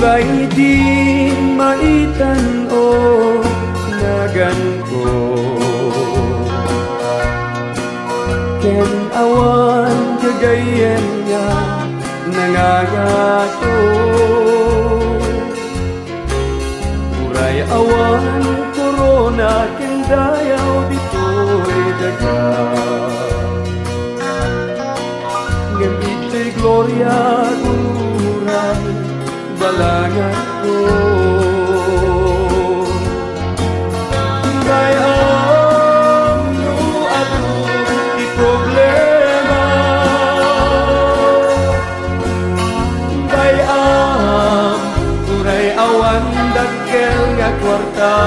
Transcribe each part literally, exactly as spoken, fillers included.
Kay di maitan-o naganko, ken awan gagayyem nga nangangato. Uray awan korona ken dayaw ditoy daga, ngem iti gloria uray balanganko. Bay-am no adu ti problema. Bay-am, uray awan dakkel nga kuarta.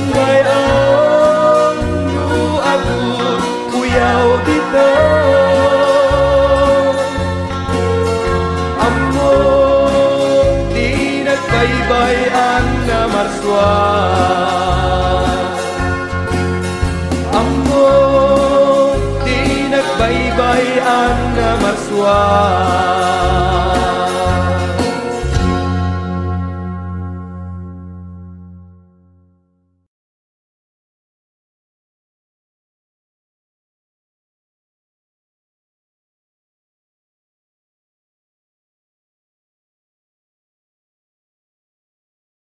Bay-am, no adu uyaw dita. Ammo ti nagbaybay-an nga marsua. Ammo ti nagbaybay-an nga marsua.